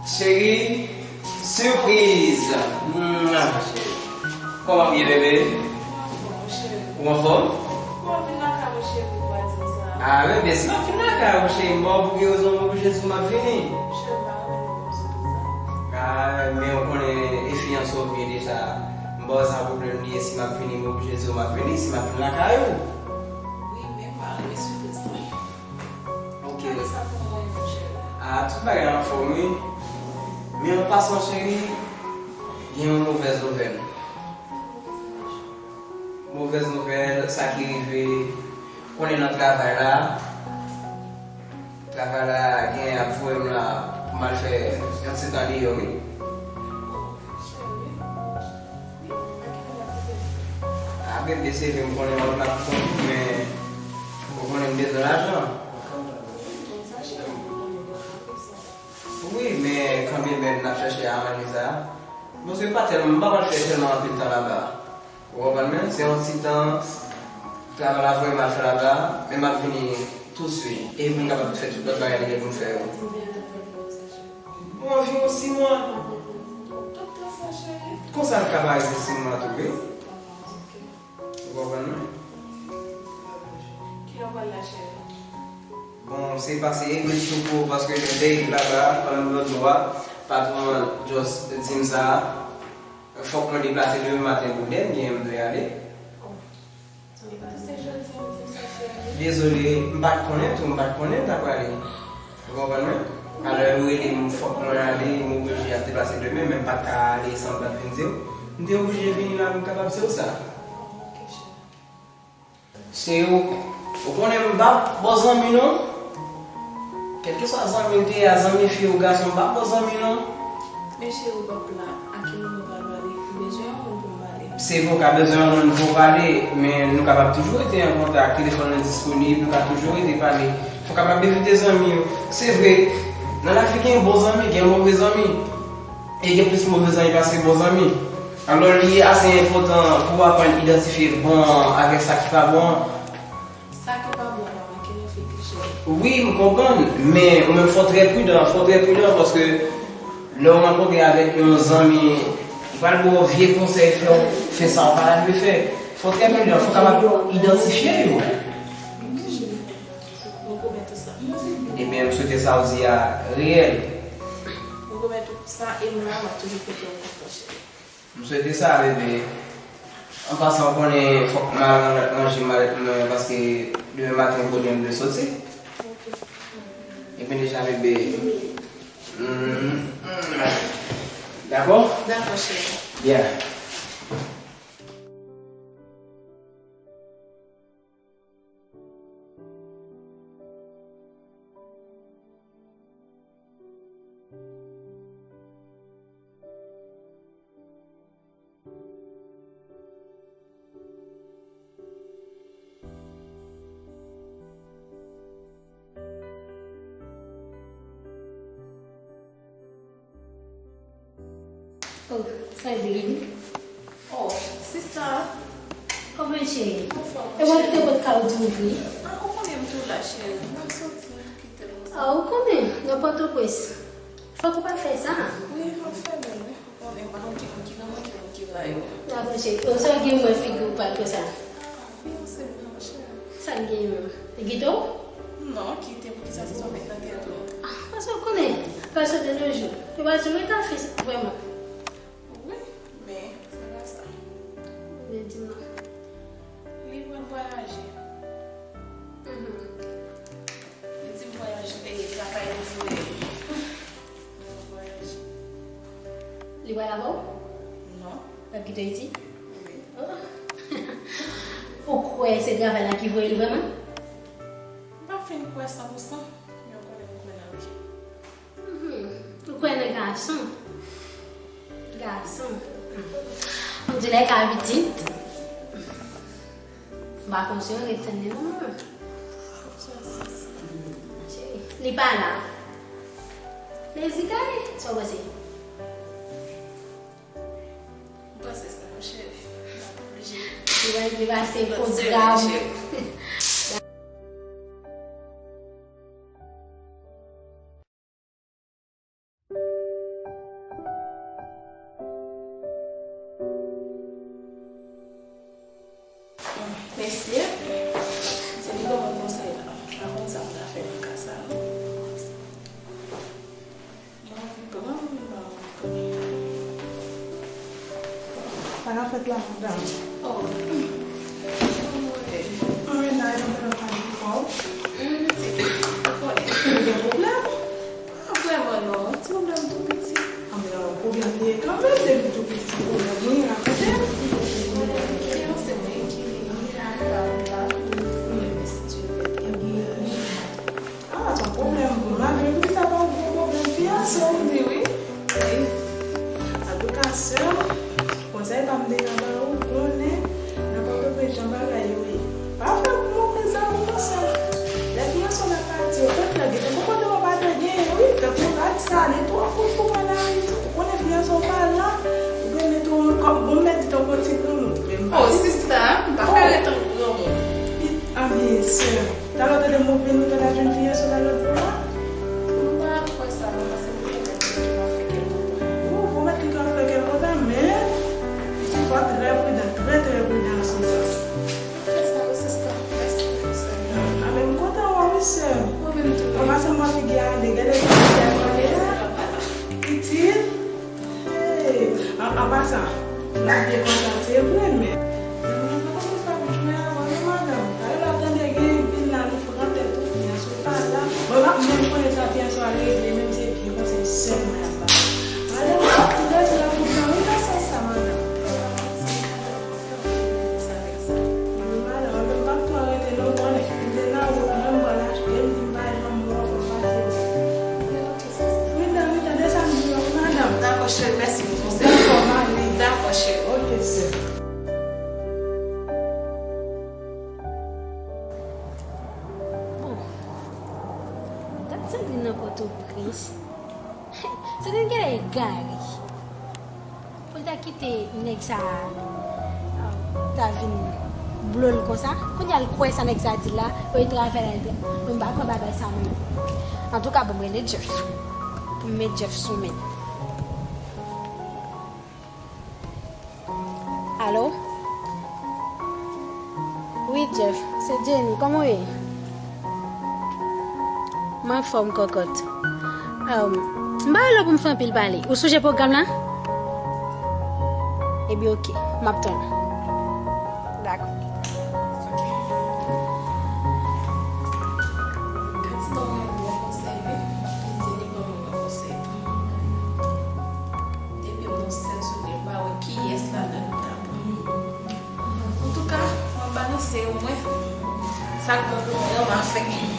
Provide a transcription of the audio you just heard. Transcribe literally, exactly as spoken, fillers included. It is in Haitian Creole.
Cheri, sipriz. Mwa. Kòman w ye, bebe? Ou anfòm? Ah, bebe, si m ap vin lakay ou, cheri, m ba w pou ki rezon, m oblije di w m ap vini. Ah, men ou konnen, e fiyanse w byen deja. M ba w sa pwoblèm li ye, si m ap vini, m oblije di w m ap vini, si m ap vin lakay ou. Wi, men m pa renmen sipriz la. Ok. Sa pou mwen, monchè. Ah, tout bagay anfòm, wi. Men an pasan, cheri, gen yon movèz nouvèl. Movèz nouvèl, sa ki rive, konnen nan travay la, travay la, gen ap voye m la pou m al fè yon ti tan deyò, wi. Ah, bebe, se vre, m konnen w ap la pou kont ou, men ou konnen m bezwen lajan. Wi, men kanmenm, n ap chèche aranje sa. Bon, se pa tèlman, m pa pral fè tèlman anpil tan laba. Ou konprann mwen? Se yon ti tan, travay la voye m al fè laba, men m ap vini touswit. Epi pou n kapab fè tout lòt bagay li gen pou n fè yo. Bon, anviwon sis mwa. Konsa l ka pa rete sis mwa tou, wi. Ou konprann mwen? Kilè w pral la, cheri? Bon, se pase egri sou kou, paske m te laba, pandan m lòt bò a, patwon an just di m sa. Fòk mwen deplase demen maten pou dènye, m dwe ale. Oh. Deplase jodi, m di sa, cheri. Dezole, m pa t konnen tou, m pa t konnen m ta prale. Ou konprann mwen? Alò, yo rele m, fòk mwen ale, m oblije ap deplase demen, men m pa t ka ale san m pa t vin di w. M te oblije vini la pou m kapab di w sa. Se ou, ou konnen m pa bon zanmi non. Kèlkeswa zanmi l te ye a, zanmi fi ou gason, m pa bon zanmi non. Men cheri, w ap la, a ki moman w pral pale? M bezwen yon moun pou m pale. Se vre w ka bezwen yon moun pou w pale, men nou kapab toujou rete an kontak, telefòn nan disponib, nou ka toujou rete pale. Fò w kapab evite zanmi yo. Se vre, nan lavi gen bon zanmi, gen move zanmi. E gen plis move zanmi pase bon zanmi. Alò, li ase enpòtan pou w aprann idantifye bon an avèk sa ki pa bon an. Sa ki pa bon an, pa manke nan figi cheri. Wi, m konprann, men ou menm fò w trè pridan, fò w trè pridan, paske lè w rankontre avèk yon zanmi, li pral ba w vye konsèy, fè w fè sa w pa ta dwe fè. Fò w trè pridan, fò w kapab idantifye yo. Mwen pwomèt ou sa. Ebyen, m swete sa w di a reyèl. Mwen pwomèt ou sa, e m la, m ap toujou kote w kontan, cheri. M swete sa, bebe. An pasan, w konnen fòk m al nan lòt ranje malèt mwen, paske demen maten kote m dwe soti. Ebyen, deja, bebe. Mhm. Dakò? Dakò, cheri. Byen. Oh, sa e Belen. Oh, sista. Kòman cheri? Anfòm, e mwen ki te pot kay ou di ouvri. Ah, ou konnen m tou la, cheri. M ap soti, m kite l konsa. Ah, ou konnen, nan Pòtoprens. Fòk ou pa fè sa. Wi, m ap fè menm, wi. Ou konnen, m pa konn ki moun ki nan manke moun ki ba yo. Dakò, cheri. Ou sa gen mwen figi ou pa konsa. Wi, ou se blan, cheri. Sa l gen menm? Li kite w? Non, kite, poukisa se sa w met nan tèt ou? Ah, paske w konnen, pèsòn de nos jours, yo pa janm rete afè vrèman. Wi, men se pa sa. Men di m non. Li pral vwayaje. Mhm. Li di m vwayaje, e, travay li di m, e, li pral vwayaje. Li pral avè w? Non. L ap kite Ayiti? Wi. Oh. Ou kwè se travay la ki voye l vrèman? M pa fin kwè san pou san, men ou konnen m kwè nan li. Mhm. Ou kwè nan gason? Gason. On dirait ka pitit. M pa konn si yo ret tann li non. Li pa la. Mezikay, sa w panse? M panse sa, mon cheri. Li va, li va se kontra. Mon cheri. Sa fèt la, madanm? Oh. Mwen la, mwen la pale pou kò. Mwen se ki. Ou gen pwoblèm? Pa vrèman non, ti pwoblèm tou piti. Anben, pwoblèm li ye kanmenm, depi tou piti pwoblèm wi, rakonte m. Ki an se mwen ki vini la, la, la, pou mwen restituye. Ah, se yon pwoblèm pou malgre poukisa pa yon gwo pwoblèm, fiyanse w di wi. Wi. Antouka, sè m, konsèy pa m te ka ba ou, konnen nan Pòtoprens jan bagay yo ye. Pa fè move zam non sè m. Lè fiyanse w la pati, yo konn lè gentan bon kote w pa t genyen wi. Tankou rad sa, li twò kout pou mwen la wi. Ou konnen fiyanse w pa la, ou gen mete w kòm bon mèt di tankou ti granmoun. Oh, sista, m pa ka ret an granmoun. Ah, byen sè. Talè w tande m ouvri nou tande ap jwenn fiyanse w la lòt bò la? M pa kwè sa non, paske m gen mèt ki tou ap fè kèk kontan. Ou, ou mèt ki tou ap fè kèk kontan, men pitit fò trè pridan, trè, trè pridan an son sans. Fè sa wi, sista. Mèsi pou konsèy. Ah, men m kontan wè w wi, sè m. Mwen menm tou. An pasan m wè figi a ale, gade figi a ale a. Pitit. Hey, an, an pasan, n ap byen kontan, se vre, men. Men mwen pa konn sa pou jwe avan non, madanm. Talè w ap tande gen vin la, li pran tèt ou, fiyanse w pa la. Mwen pa menm konnen sa fiyanse w a regle, menm se vye konsèy sèlman y ap ba. Madanm, w ap tou rete la pou tan wi nan sans sa, madanm. Madanm, mwen menm m p ap twò rete non, konnen. M te nan wout mwen, m pral achte, m di m pa janm wè w, m pase. Rita, Rita, desann pou mwen, madanm. Dakò, cheri, mèsi pou konsèy. Dakò, m ale. Dakò, cheri. Ok, sè. Bon, dat sa vin nan Pòtoprens. Se te genlè egare. Pou l ta kite nèg sa a, ta vin blo l konsa. Kounye a l kwè sa nèg sa a di l la, yo travèl al byen. Mwen m pa kwè bagay sa mwen. Antouka, ban m rele Jeff. Pou m met Jeff sou men. Alo? Wi, Jeff, se Jenny, kòman w ye? M anfòm, kòkòt. Um, m pa rele w pou m fè anpil pale. Ou sonje pwogram la? Ebyen, oke, m ap tann ou. Dakò. Gad si pa mwen bon konsèy, wi. M ap tou di li ban mwen bon konsèy tou. Depi m gon sèl souvni, m pa wè kiyès ladan l ta bon. Antouka, mwen balanse yo, mwen. Sa k bon pou mwen, m a fè.